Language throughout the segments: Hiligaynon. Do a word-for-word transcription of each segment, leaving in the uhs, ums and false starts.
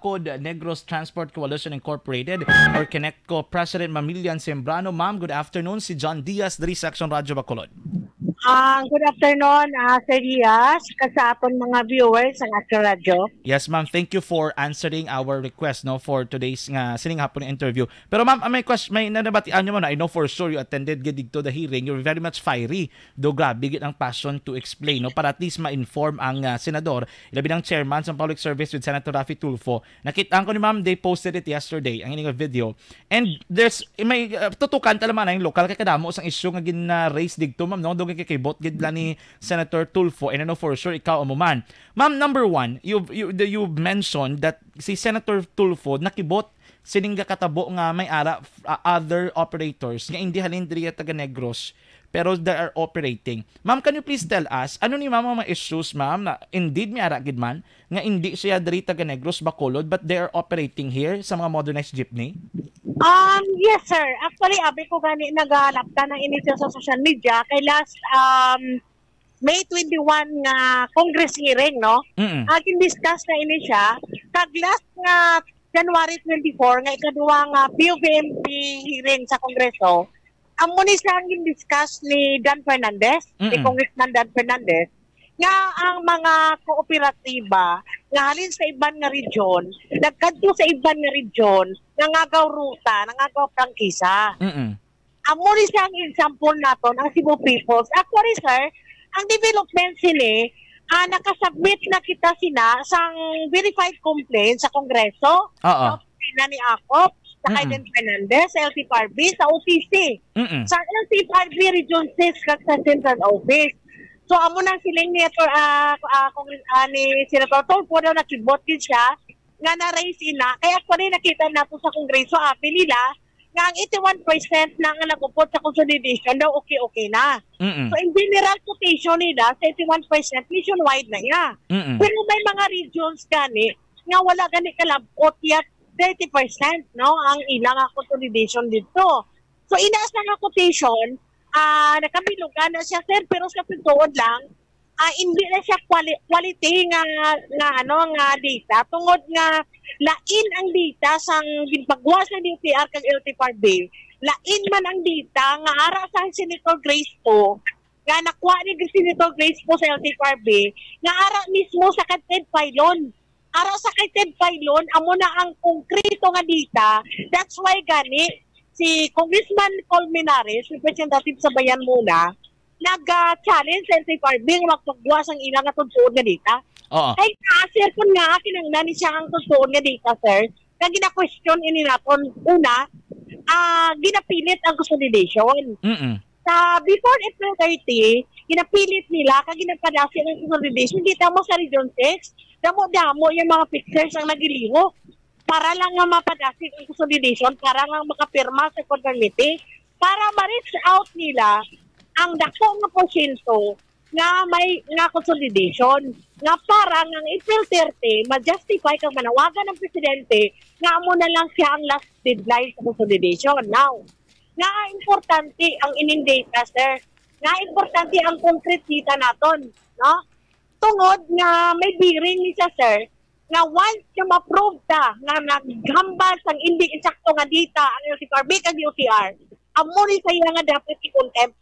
Code Negros Transport Coalition Incorporated or Kinectco President Mamilian Sembrano. Ma'am, good afternoon. Si John Diaz diri sa Aksyon Radyo Bacolod. Ah, good afternoon, ah, Sir Diaz, kag sa aton mga viewers sang Aksyon Radyo. Yes, ma'am. Thank you for answering our request, no, for today's nga sining hapon nga interview. Pero, ma'am, ah, may ques-, may nabatian niyo man, I know for sure you attended gid didto the hearing. You're very much fiery. Do grabe gid ang passion to explain, no, para at least ma-inform ang, ah, senador, ilabi ng chairman sa Public Service with Senator Raffy Tulfo. Nakita ko ni ma'am, they posted it yesterday, ang ining video. And there's, may, uh, tutukan ta naman ang lokal kay kadamo sang issue nga gin-raise digto, ma'am, no? Dugay kay kibot gid la ni Senator Tulfo, and I know for sure ikaw amo man. Ma'am, number one, you've, you, the, you've mentioned that si Senator Tulfo nakibot sining gakatabo nga may ara, uh, other operators nga indi halin diri taga Negros, pero they are operating. Ma'am, can you please tell us, ano ni ma'am ang mga issues, ma'am, na indeed may ara gid man, nga indi siya diri taga Negros, Bacolod, but they are operating here sa mga modernized jeepney? Um, yes, sir. Actually, abi ko gani nagalapta na ini siya sa social media. Kay last, um, May twenty-one nga Congress hearing, no? Mm-mm. Ah, gin-discuss na ini siya. Kag last nga January twenty-four, nga ikaduha nga P U V M P hearing sa Kongreso, amo ni siya ang gin-discuss ni Dan Fernandez, ni Mm-mm. Congressman Dan Fernandez, nga ang mga kooperatiba nga halin sa iban nga region, nagkadto sa iban nga region, nangagaw ruta, nangagaw prangkisa. Mm-mm. Amo ni siya ang example naton, ang Cebu Peoples. Actually, sir, ang development sini, ah, nakasubmit na kita sina sang verified complaint sa Kongreso, Oo. sa opisina ni Akop, sa kay Mm-mm. Dan Fernandez, sa L T F R B, sa O T C, Mm-mm. sa L T F R B Region six, kag sa Central Office. So, amo nang siling ni Ator-, ah, ah, Congress-, ah, ni Senator Tulfo daw, nakibot gid siya nga na-raise ina. Kay actually, nakita nato sa Kongreso, abi nila, nga ang eighty-one percent na nga nag-upod sa consolidation daw okay-okay na. Mm-mm. So, in general quotation nila, sa eighty-one percent nationwide na iya. Mm-mm. Pero may mga regions gani nga wala gani kalab-ot yet thirty percent, no, ang ilang nga consolidation dito. So, ina sa nga quotation, ah, nakabilugan na siya, sir, pero sa pagtuod lang, ah, hindi na siya quali-, quality nga, nga, ano, nga data, tungod nga lain ang data sang ginpagwa sa D O T R kag L T F R B, lain man ang data nga ara sa Senator Grace Poe, nga nakuha ni Senator Grace Poe sa L T F R B, nga ara mismo sa kay Ted Filon. Ara sa kay Ted Filon, amo na ang konkreto nga data. That's why gani si Congressman Colmenares, representative sa Bayan Muna, nag-challenge sa L T F R B nga magpagwa sang ila nga tutuod nga data. Oo. Kay nga, sir, kun nga kinahanglan ni siya ang tutuod nga data, sir, nga gina-question ini naton, una, ah, ginapilit ang consolidation. Mm-mm. Sa before April thirty, ginapilit nila kag ginapadasig ang consolidation. Kita mo sa Region six, damo-damo yung mga fixers ang nagiliho para lang nga mapadasig ang consolidation, para lang makapirma sa conformity, para ma-reach out nila ang dako nga porsyento nga may, nga consolidation, nga para nga ang April thirty, ma-justify kag manawagan ang presidente nga amo na lang siya ang last deadline sa consolidation. Now, nga importante ang ining data, sir. Nga importante ang concrete data naton, no? Tungod nga may bearing ni siya, sir, nga once nga ma-prove ta nga naghambal sang indi insakto nga data ang L T F R B kag D O T R, amo ni sa iya nga dapat i-contempt.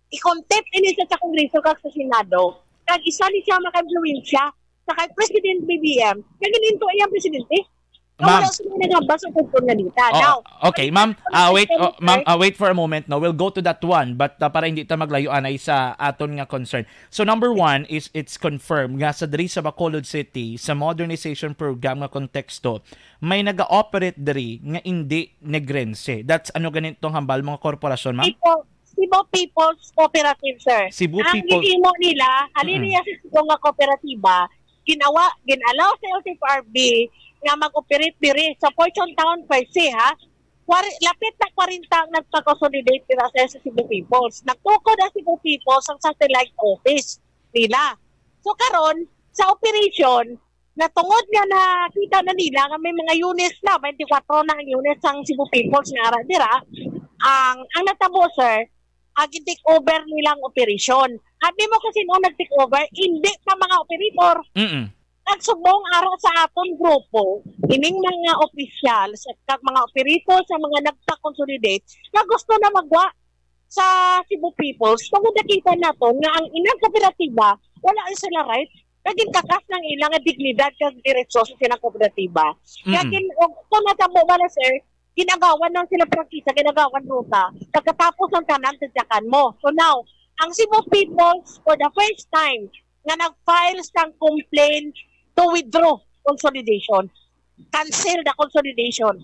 I-contempt ini siya sa Kongreso kag sa Senado. Kag isa ni siya maka-impluwensya sa kay President B B M. Kag gininto iyang presidente. Ma'am. Wala sila nagabas og pagtuon nga data. Oh, now, okay, ma'am. Ah, wait, oh, ma'am, ah, wait for a moment, no. We'll go to that one, but, ah, para hindi ta maglayo anay sa aton nga concern. So, number one is it's confirmed nga sa diri sa Bacolod City, sa modernization program nga konteksto, may naga-operate diri nga indi Negrense. That's ano ganito ang hambal mga korporasyon, ma'am? Ito, Cebu People's Cooperative, sir. Cebu Ang People's gihimo nila, halin Mm-mm. niya sa Cebu nga kooperatiba, ginawa, gin-allow sa L T F R B nga mag-operate diri sa Fortune Town per se, ha? Kwar-, lapit na kwarenta ang nagpa-consolidate dira, sir, sa Cebu People's. Nagtukod ang Cebu People's ang satellite office nila. So, karon, sa operation, na tungod nga nakita na nila nga may mga units na, twenty-four na ang units sang Cebu People's nga ara dira, ang, ang natabo, sir, ang take over nila ang operasyon. At di mo kasi noon nag-take over, hindi pa mga operator. Mm-mm. Kag subong ara sa aton grupo, ining mga opisyal sa, kag mga operator sa mga nagpa-consolidate nga gusto na magwa sa Cebu Peoples, tungod nakita naton nga ang ilang kooperatiba, wala sila right, kag ginkakas ng ilang dignidad kag diretso sa silang kooperatiba. Kag Mm. gin-, og, kung natabo man na, sir, ginagawan lang sila prangkisa, ginagawan ruta, pagkatapos ng tanan, tadyakan mo. So now, ang Cebu Peoples, for the first time, nga nag-file sang complaint to withdraw consolidation, cancel the consolidation,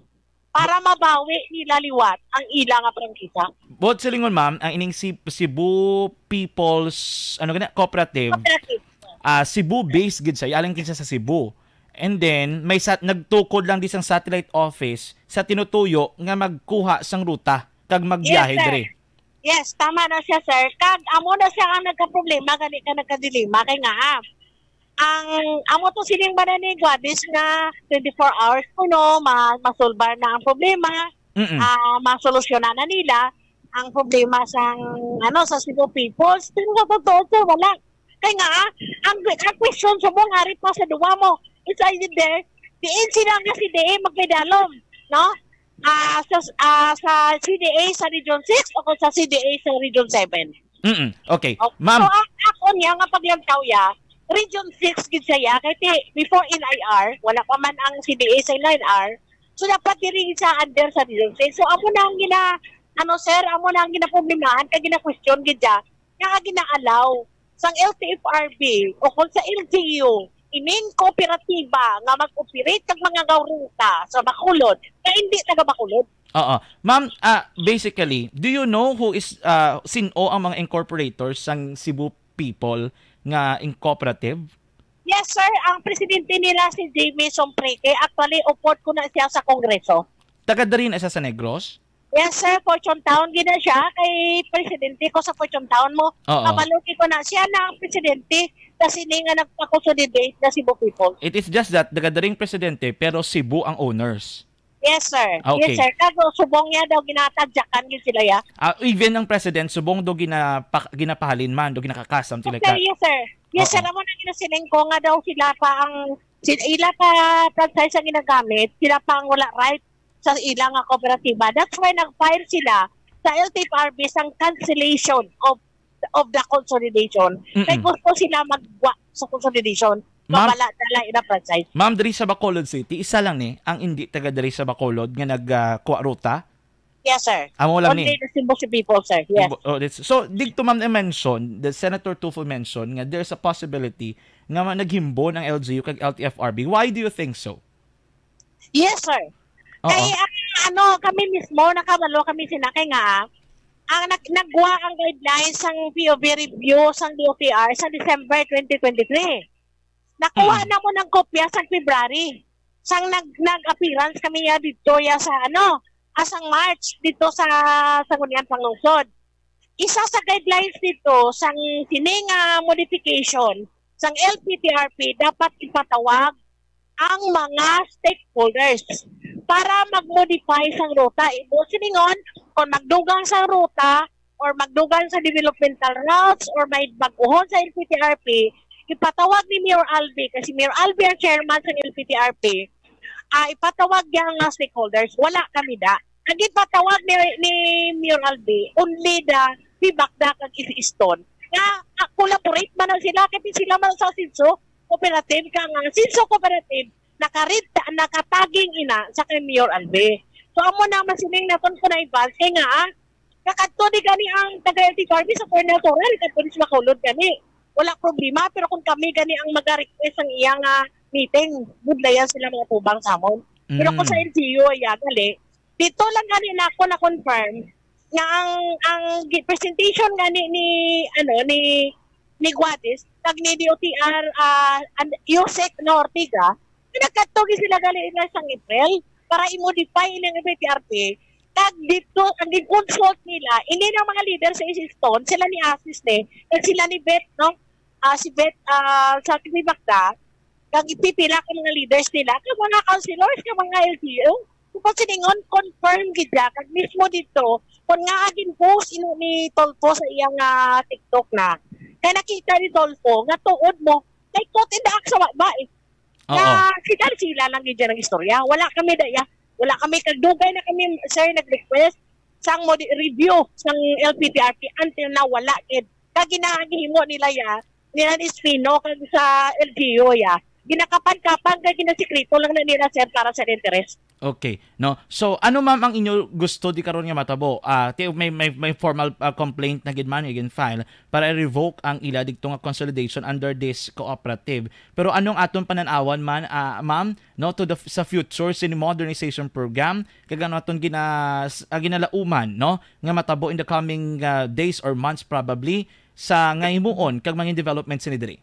para mabawi nila liwat ang ila nga prangkisa. Buot silingon, ma'am, ang ining si-, Cebu People's, ano gani, Cooperative, Cooperative. ah, Cebu-based gid siya, alang kinsa sa Cebu. And then, may sat-, nagtukod lang di sang satellite office sa tinutuyo nga magkuha sang ruta kag Yes, magbiyahe sir. diri. Yes, tama na siya, sir. Kag amo na siya ang nagkaproblema, gani ka nagkadilema kay nga, ah, ang amo to sining mananigwadis nga twenty-four hours kuno ma masolbar na ang problema, Mm-mm. ah, masolusyonan na nila ang problema sang, ano, sa Cebu Peoples. Pero sa totoo, sir, wala. Kay nga, ah, ang, ang question subong ari pa sa duwa mo, it's either diin sila nga C D A magpaidalom, no? Ah, sa, ah, sa C D A sa Region six o kung sa C D A sa Region seven. Mm, okay. Okay. Ma'am. So, ang ako niya nga paglagtaw ya, Region six gid siya ya, kay ti-, before N I R, wala pa man ang C D A sa N I R. So, dapat diri siya under sa Region six. So, amo na ang gina-, ano, sir, amo na ang ginaproblemahan kay gina-question gid siya nga gina-allow sang L T F R B o kung sa L G U, ining kooperatiba nga mag-operate kag mga gawruta sa Bacolod, nga hindi taga Bacolod. Oo. Ma'am, ah, basically, do you know who is, ah, sin-o ang mga incorporators sang Cebu People nga incorporative? Yes, sir. Ang presidente nila si Jamie Sompreque. Actually, upod ko na siya sa Kongreso. Taga diri na siya sa Negros? Yes, sir. Fortune Town gid na siya. Kay presidente ko sa Fortune Town mo. Oo. Kabalo ko na siya na ang presidente sa sini nga nagpa-consolidate na Cebu People. It is just that, taga diri ang presidente, pero Cebu ang owners. Yes, sir. Ah, okay. Yes, sir. Kago subong niya daw ginatadyakan gid sila, ya. Ah, even ang president, subong do ginapa-, ginapahalin man, do ginakakasam sila. Okay, ka- yes, sir. Yes, Oo. sir. Amo na ginasiling ko nga daw sila pa ang, si-, ila pa franchise ang ginagamit, sila pa ang wala right sa ila nga kooperatiba. That's why nag-file sila sa L T F R B sang cancellation of, of the consolidation. Mm-mm. Kay gusto sila magwa sa consolidation. Ma'am, mabala na lang ila franchise. Ma'am, diri sa Bacolod City, isa lang ni ang hindi taga diri sa Bacolod nga nag, ah, kuha ruta? Yes, sir. Amo lang ni. Only the Cebu people, sir. Yes. Cebu, oh, that's, so, dito, ma'am, na-mention, the Senator Tulfo mentioned nga there's a possibility nga ma-, naghimbon ang L G U kag L T F R B. Why do you think so? Yes, sir. Oo. Kay, ah, ano, kami mismo, nakabalo kami sina kay nga, ang nag-, nagwa ang guidelines sang P O V review sang D O T R sa December twenty twenty-three. Nakuha Mm. na mo ng kopya sa February. Sang nag-, nag-appearance kami ya dito ya sa, ano, ah, sang March dito sa Sangguniang Panglungsod. Isa sa guidelines dito sang sini nga modification sang L P T R P, dapat ipatawag ang mga stakeholders para mag-modify sang ruta. Imo siningon, kung magdugang sang ruta or magdugang sa developmental routes or may bag-ohon sa L P T R P, ipatawag ni Mayor Albi, kasi Mayor Albi ang chairman sa L P T R P, ah, ipatawag niya ang mga stakeholders. Wala kami da. Ang ipatawag ni, ni Mayor Albi, only the Pibakda kag East Easton. Nga, ah, collaborate man lang sila, kay sila man sa Asenso, cooperative ka nga, Asenso cooperative, nakarit-, nakataging ina sa kay Mayor Albi. So, amo na masiling naton connivance, kay nga, ah, nakadto di gani ang taga L T F R B sa Cornel Torre, kadto ni sa Bacolod gani. Wala problema, pero kung kami gani ang maga-request ang iyang, ah, meeting, budlayan sila mga tubang sa amon. Pero kung sa Mm. L G U, ay gali, dito lang gani na ako na-confirm nga ang, ang gi-, presentation gani ni, ano, ni, ni Guadis, kag ni D O T R, ah, and Usec, no, Ortiga, nagkadto gid sila gali na sang April para i-modify ilang F T R P. Kag dito, ang gin-consult nila, ini ng mga leader sa East Easton, sila ni Asis ni, kag sila ni Beth, no? Ah, si Beth, ah, sa Tibibakda, kag ipipila ka mga leaders nila, kag mga councilors, kag mga L G U. Kung siningon, confirm gid siya, kag mismo dito, kung nga gin-post ino ni Tulfo sa iyang, ah, TikTok na, kay nakita ni Tulfo nga tuod mo, may caught in the act sa baba eh. Oo. Na sila-sila lang gid ang istorya. Wala kami daya. Wala kami, kagdugay na kami, sir, nag-request sang mo review sang L P P R T, until na wala gid. Kag ginahimo nila ya, nila ni Espino kag sa L G U ya. Ginakapan-kapan kag ginasikreto lang na nila, sir, para sa interes. Okay, no? So, ano, ma'am, ang inyo gusto di karon nga matabo? Ah, ti-, may, may, may formal, ah, complaint na gid man nga gin-file para i-revoke ang ila digto nga consolidation under this cooperative. Pero anong aton panan-awan man, ah, ma'am, no, to the, sa future sini modernization program, kag ano aton gina-, s-, ah, ginalauman, no, nga matabo in the coming, ah, days or months probably sa nga himuon kag mga development sini diri?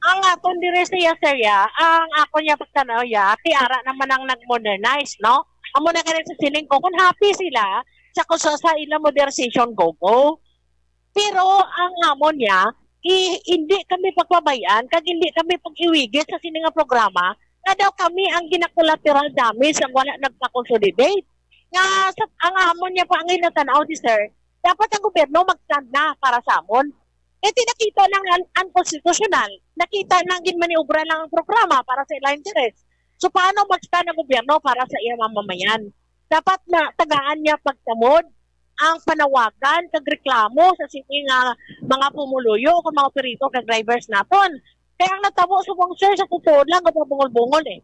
Ang aton diri sa iya, sir, ya, ang ako niya pagtanaw, ya, ti ara naman ang nag-modernize, no? Amo na gani sa siling ko, kung happy sila sa, kung sa, sa ilang modernization, go, go. Pero ang amon niya, i-, hindi kami pagpabayan, kag hindi kami pag-iwigit sa sini nga programa, nga daw kami ang gina-collateral damage ang wala nagpa-consolidate. Nga sa, ang amon niya pa ang ginatanaw di, sir, dapat ang gobyerno mag-stand na para sa amon. Eh, ti nakita nang un-, unconstitutional. Nakita nang ginmaniobra lang ang programa para sa ilang interes. So, paano mag-stand ang gobyerno para sa iyang mamamayan? Dapat na tagaan niya pagtamod ang panawagan kag reklamo sa sini nga mga pumuluyo o mga operator kag drivers naton. Kaya ang natabo subong, sir, sa totoo lang, gababungol-bungol eh.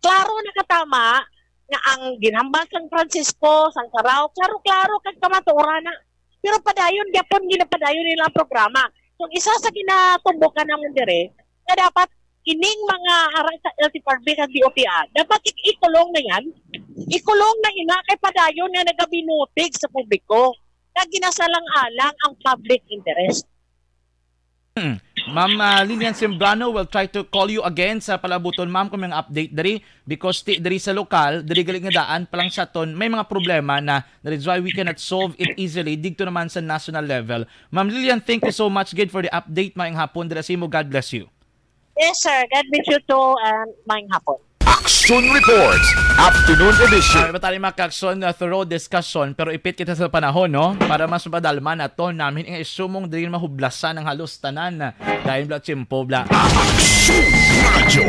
Klaro na katama nga ang ginhambal sang Francisco, sang Carao, klaro-klaro kag kamatuoran na. Pero padayon gyapon, ginapadayon nila ang programa. So, isa sa ginatumbokan naman dire, nga dapat ining mga aral sa L T P R B kag D O T R, dapat ik-, ikulong na yan. Ikulong na ina kay padayon nga nagabinutig sa publiko. Kag ginasalang-alang ang public interest. Hmm. Ma'am, ah, Lilian Sembrano, will try to call you again sa palabuton, ma'am, kung may mga update diri, because ti-, diri sa lokal, diri gali nga daan pa lang sa aton, may mga problema na, that is why we cannot solve it easily dito naman sa national level. Ma'am Lilian, thank you so much gid for the update. Maayong hapon dira sa imo. God bless you. Yes, sir. God bless you too, and maayong hapon. Action Reports, Afternoon Edition. Ay, batali, mga kakson, na thorough discussion, pero ipit kita sa panahon, no? Para mas madalman naton namin ang isumong diri mahublasan ang halos tanan. Dahil bla, tiyempo bla. Action